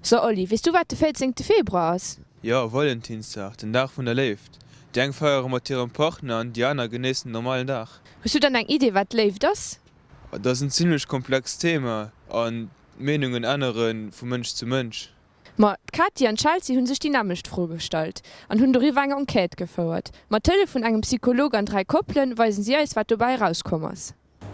So Oli, weess du wat de 14 Februar ass? Jo, Valentinsdag, den Dag vun der Léift. Déi eng feiere mat hirem Partner an déi aner genéissen den normalen Dag. Hues du dann eng Idee wat Léift ass? Dat ass en zimlech komplext Thema an d'Meenungen ännere vu Mënsch zu Mënsch. Ma d'Katy an d'Chelsea hu sech déi nämmlecht Fro gestallt an hunn doriwwer eng Enquête gefouert. Mat Hëllef vun engem Psycholog an 3 Koppelen weisen si eis wat dobäi erauskomm ass.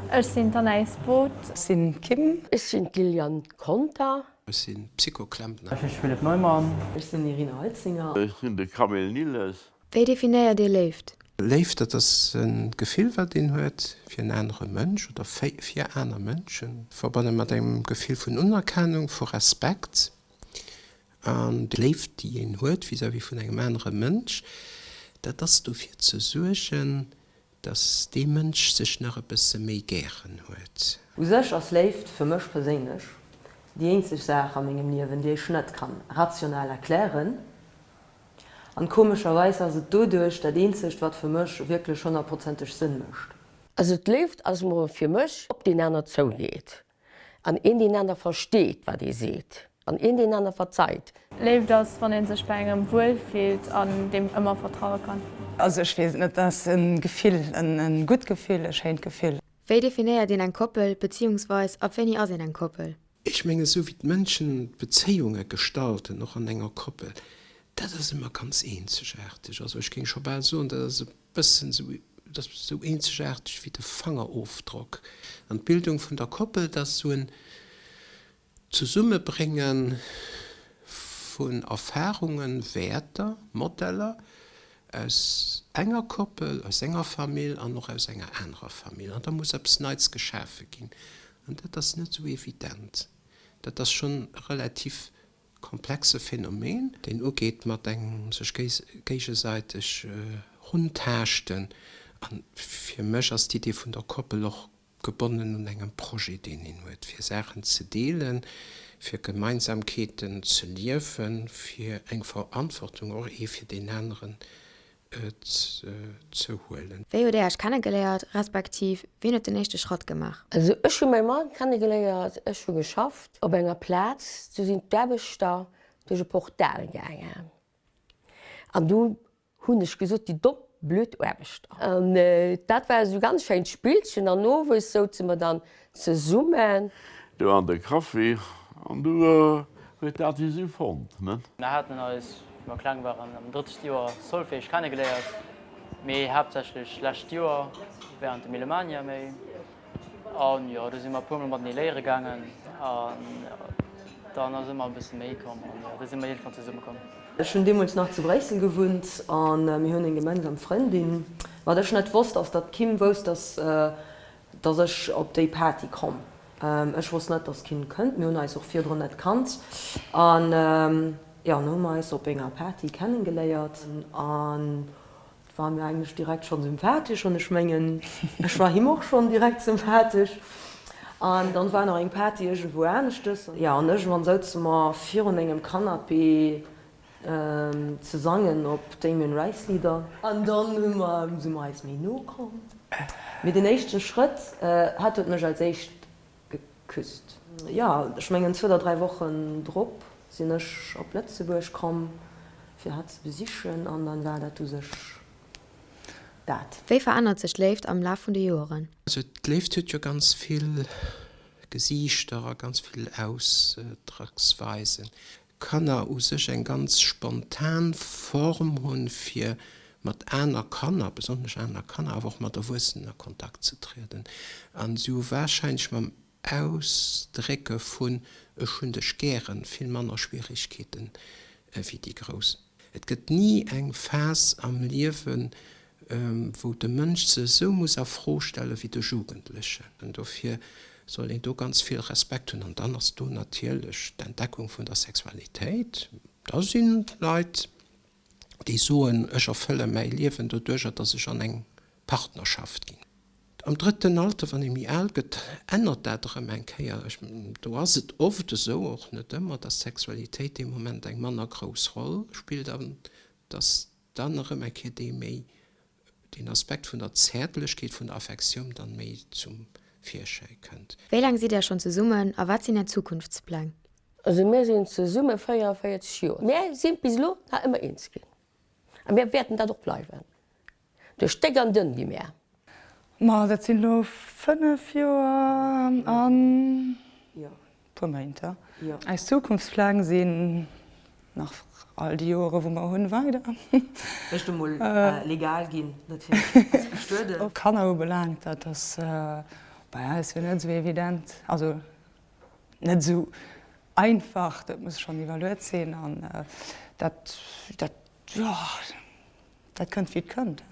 Ech sinn d'Anaïs Both. Ech sinn d'Kim. Ech sinn d'Liliane Conter. Ech sinn Psychoklempner. Ech si Philippe Neumann. Ech sinn Irina Holzinger. Ech sinn de Camille Nilles. Wéi definéiert Dir Léift? Léift, dat ass e Gefill, wat een huet fir en anere Mënsch oder fir aner Mënschen. Verbonne mat engem Gefill vun Unerkennung, vu Respekt. An d'Léift, déi een huet vis-à-vis vun engem anere Mënsch, dat ass dofir ze suergen, Dass dee Mënsch sech nach e bësse méi gären huet. U sech ass Léift fir mech perséinlech déi eenzeg Saach a mengem Liewen, déi ech net kann rational erklären. An komescherweis ass et doduerch dat eenzegt, wat fir mech wierklech honnertprozenteg Sënn mécht. Also d'Léift ass mol fir mech, op deen aner zougeet An een deen aner versteet wat ee seet. An een deen aner verzeit. Léift ass wann een sech bei engem wuel fillt an deem ëmmer vertraue kann. Also ech weess et net, dat ass e Gefill, e gutt Gefill, e schéint Gefill. Wéi definéiert een eng Koppel, beziehungsweis ab wéini ass een eng Koppel? Ech mengen, esou wéi d'Mënschen Bezéiunge gestalten, och an enger Koppel, dat ass ëmmer ganz eenzegaarteg. Also ech géing scho bal soen, dat ass e bëssen esou, dat ass esou eenzegaarteg wéi de Fangerofdrock. An d'Bildung vun der Koppel, dat ass esou en Zesummebrénge vun Erfarungen, Wäerter, Modeller aus enger Koppel, aus enger Famill an och aus enger anerer Famill. An da muss eppes Neits geschafe ginn. An dat ass net esou evident. Dat ass schonn relativ Komplexe Phänomen, deen ugeet mat engem sech géigesäiteg runtaaschten. A fir mech ass d'Idee vun der Koppel och gebonnen un engem Projet, deen een huet, fir Saachen ze deelen, fir Gemeinsamkeeten ze liewen, fir eng Verantwortung och ee fir deen aneren ze huelen. Wéi hutt Dir Iech kennegeléiert, respektiv wien huet den éischte Schratt gemaach? Also ech hu mäi Mann kennegeléiert, ech hu geschafft op enger Plaz, do sinn d'Aarbechter duerch e Portal gaangen an do hunn ech gesot, déi domm blöd Aarbechter. An dat war esou ganz schéint Spillchen an owes souze mer dann zesummen. Do an de Kaffi an du huet dat si sou fonnt, ne? Mir haten eis, wéi mer kleng waren, am drëttegt Joer Solfège kennegeléiert, mee haaptsächlech lescht Joer während de Millemania méi. An jo, do si mer e puer mol matenee léiere gaangen an dann ass ëmmer e bësse méi komm an jo, da si mer iergendwann zesumme komm. Ech hunn deemools nach zu Bréissel gewunnt a mir hunn eng gemeinsam Frëndin. Wat ech net wosst, ass, datt d'Kim wousst, datt Dass ech op déi Party komm. Ech wosst net, dass Kim kënnt. Mir hunn eis och virdrun net kannt. An jo, dann hu mer eis op enger Party kennengeléiert. An et war mir eigentlech direkt schonn sympathesch. An ech mengen, ech war him och schonn direkt sympathesch. An dann war nach eng Party iergendwou aneschtes. Jo, an iergendwann souze mer virun engem Canapé Ze sangen op Damien Rice Lieder. An dann hu mer, si mer eis méi no komm. Mee den éischten Schrëtt, hat huet mech als éischt geküsst. Jo, ech mengen zwou oder 3 Wochen drop sinn ech op Lëtzebuerg komm fir hatt ze besichen an dann war dat u sech dat. Wéi verännert sech d'Léift am Laf vun de Joeren? Also d'Léift huet jo ganz vill Gesiichter a ganz vill Ausdrocksweisen. Kanner u sech eng ganz spontan Form hunn, fir mat aner Kanner, besonnesch aner Kanner, awer och mat Erwuessenen a Kontakt ze trieden. A si hu warscheinlech mam Ausdrécke vun Ech hunn dech gären vill manner Schwierigkeeten wéi déi Grouss. Et gëtt ni eng Phas am Liewen, wou de Mënsch sech esou muss a Fro stelle wéi de Jugendlechen. An dofir soll een do ganz vill Respekt hunn. An dann ass do natierlech d'Entdeckung vun der Sexualitéit. Da sinn Leit, déi soen, ech erfëlle mäi Liewen doduercher, datt ech an eng Partnerschaft ginn. Am drëtten Alter, wann ee méi al gëtt, ännert dat erëm eng Kéier. Do ass et oft esou, och net ëmmer, datt d'Sexualitéit dee Moment eng manner grouss Roll spillt an datt dann erëm eng Kéier dee méi, deen Aspekt vun der Zäertlechkeet, vun der Affektioun dann méi zum Virschäi kënnt. Wéi laang sidd Är schonn zesummen a wat sinn Är Zukunftspläng? Also mir sinn zesumme 44 Joer. Mär si bis elo nach ëmmer eens ginn a mir wäerten dat och bleiwen. Duerch déck an dënn gi mär. Ma dat sinn elo 5 Joer an e puer Méint. Eis Zukunftspläng sinn nach all déi Joere wou mer hunn weider. Éischt emol legal ginn natierlech, eis bestueden. Kanner ubelaangt, dat ass bei eis jo net esou evident. Also net esou einfach, dat muss schonn iwwerluet sinn an dat, dat, jo, dat kënnt wéi et kënnt,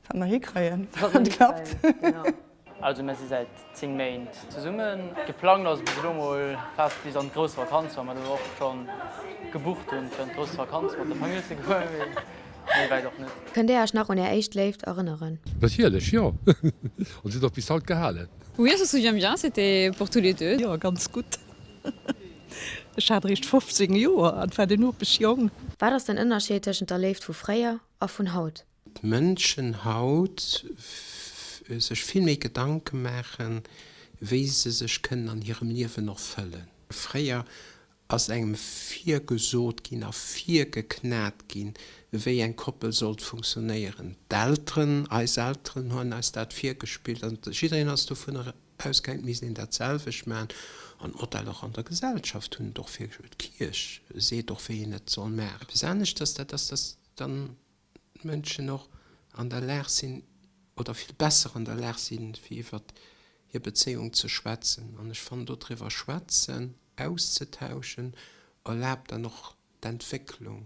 wat mer hikréien, wann et klappt. Also mir si säit 10 Méint zesummen. Geplangt ass bis elo mol fest bis an d'grouss Vakanz, well mer do och scho gebucht hunn fir an d'grouss Vakanz mat der Famill ze goen, mee méi wäit och net. Kënnt Dir Iech nach un Är éischt Léift erënneren? Natierlech, jo. An se huet och bis haut gehalen. Oui, on se souvient bien, c'était pour tous les deux. Jo, ganz gutt. Ech hat eréischt 15 Joer an war den Nopeschjong. Wat ass den Ënnerscheed tëschent der Léift vu fréier a vun haut? D'Mënschen haut sech vill méi Gedanke maachen, wéi se sech kënnen an hirem Liewen erfëllen. Fréier ass engem virgesot ginn a virgeknat ginn, wéi eng Koppel sollt funktionéieren. D'Elteren, eis Elteren hunn eis dat virgespillt an jiddereen ass dovunner ausgaangen, et misst een dat selwecht maachen. An d'Modeller och an der Gesellschaft hunn et och virgespillt. D'Kierch seet och, wéi een et soll maachen. Eppes aneschters, dat ass, dass dann d'Mënschen och an der Lag sinn, oder vill besser an der Lag sinn, fir iwwert hir Bezéiung ze schwätzen. An ech fannen, dodriwwer schwätzen, auszetauschen, erlaabt dann och d'Entwécklung.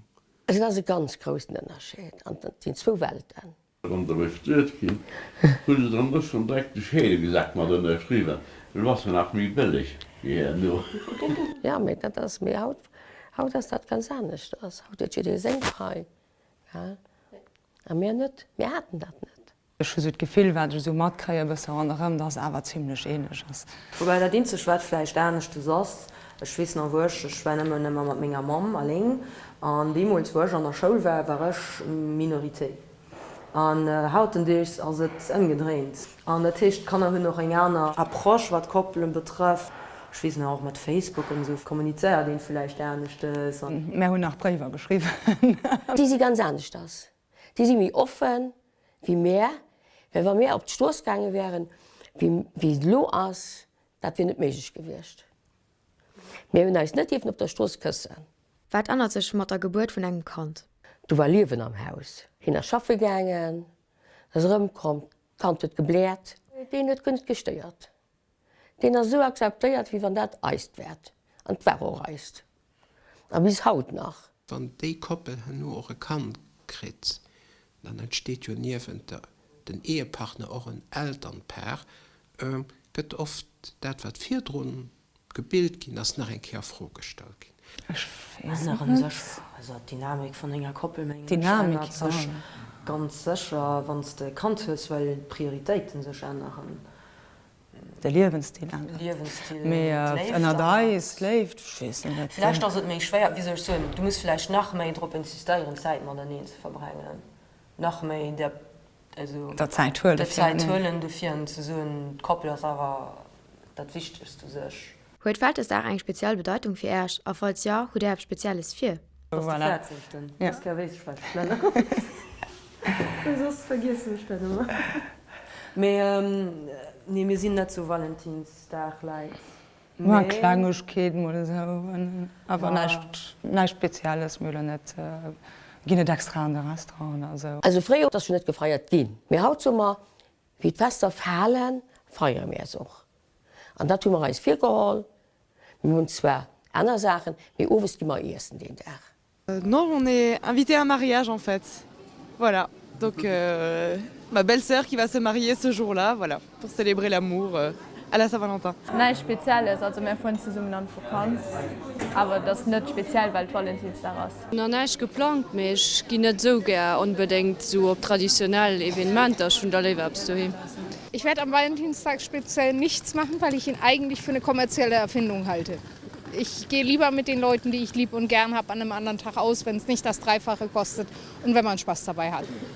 Et ass e ganz groussen Ënnerscheed an et sinn zwou Welten. Wann der bestuet ginn, hu se dann och schon direkt de Scheedegesak mat ënnerschriwwen. Elo ass se nach méi bëlleg wéi herno. Jo, mee dat ass, mee haut, haut ass dat ganz aneschters. Haut huet jidderee seng Pai, gell? A mir net, mir haten dat net. Ech hu sou d'Gefill, wat ech esou matkréie bësse ronderëm, dass awer zimlech ähnlech ass. Woubäi dat eenzegt wat vläicht aneschtes ass, ech weess nach wou ech, ech war nëmmen ëmmer mat menger Mamm alléng an deemools wou ech an der Schoul war, war ech Minoritéit an hautendeegs ass et ëmgedréint an dat heescht d'Kanner hunn och eng aner Approche wat Koppelen betrëfft. Ech weess nach och mat Facebook an esou kommunizéiert een vläicht aneschtes. Mär hunn nach Bréiwer geschriwwen. Déi si ganz aneschters. Déi si méi offen wéi mär, well wa mär op d'Strooss gaange wären, wéi wéi et elo ass, dat wier net méiglech gewiescht. Mir hunn eis net dierfen op der Strooss këssen. Wat ännert sech mat der Gebuert vun engem Kand? Do war Liewen am Haus. Hien ass schaffe gaangen, ass erëmkomm, d'Kand huet gebläert. Deen huet guer net gestéiert. Deen ass esou akzeptéiert, wéi wann dat eist wäert. An et war och eist. A bis haut nach. Wann déi Koppel herno och e Kand kritt, dann entsteet jo niewent der den Ehepartner och en Elternpaar, gëtt oft dat wat virdrun gebilt ginn ass, nach eng Kéier a Fro gestallt ginn. Ech weess et Änneren net. sech, also d'Dynamik vun enger Koppel mengen ech Dynamik, ännert sech ganz sécher wann s de e Kand hues, well d'Prioritéiten sech änneren. De Liewensstil ännert. Liewensstil, Mee d'Léift ënnert ännert. eis, d'Léift, ech weess net. Vläicht ass et méi schwéier, wéi soll ech soen, du muss vläicht nach méi drop insistéieren, Zäit mateneen ze verbrengen, nach méi der, also Der Zäit huelen der fir Zäit eneen. huelen dofir an ze soen, d'Koppel ass awer dat Wichtegst u sech. Huet Vältesdag eng speziell Bedeitung fir Äech a falls jo, hutt Är eppes Spezielles vir? Ass de Voilà. 14. Ja. Dës Kéier weess ech wat ech nennen. Soss vergiessen ech dat ëmmer. Mee nee, mir sinn net sou Valentinsdag-Läit. Ma Mee. Klengegkeeten oder esou, awer näischt, näischt Spezielles. Mir hu lo net, ginn net extra an de Restaurant oder esou. Also fréier ass jo net gefeiert ginn, mee haut soe mer, wéi d'Fester falen, feiere mir es och. An dat hu mer eis virgeholl. Mir hunn zwar aner Saachen, mee owes gi mer iessen deen Dag. Non, on est invité à un mariage en fait. Voilà, donc euh, ma belle-sœur qui va se marier ce jour-là, voilà, pour célébrer l'amour euh, à la Saint-Valentin. Näischt Spezielles, also mär fueren zesummen an d'Vakanz, awer et ass net speziell well et Valentinsdag ass. Nach näischt geplangt, mee ech ginn net esou gär onbedéngt esou op traditionell Evenementer, ech hunn da léiwer eppes doheem. Ich werde am Valentinstag speziell nichts machen, weil ich ihn eigentlich für eine kommerzielle Erfindung halte. Ich gehe lieber mit den Leuten, die ich lieb und gern habe, an einem anderen Tag aus, wenn es nicht das Dreifache kostet und wenn man Spaß dabei hat.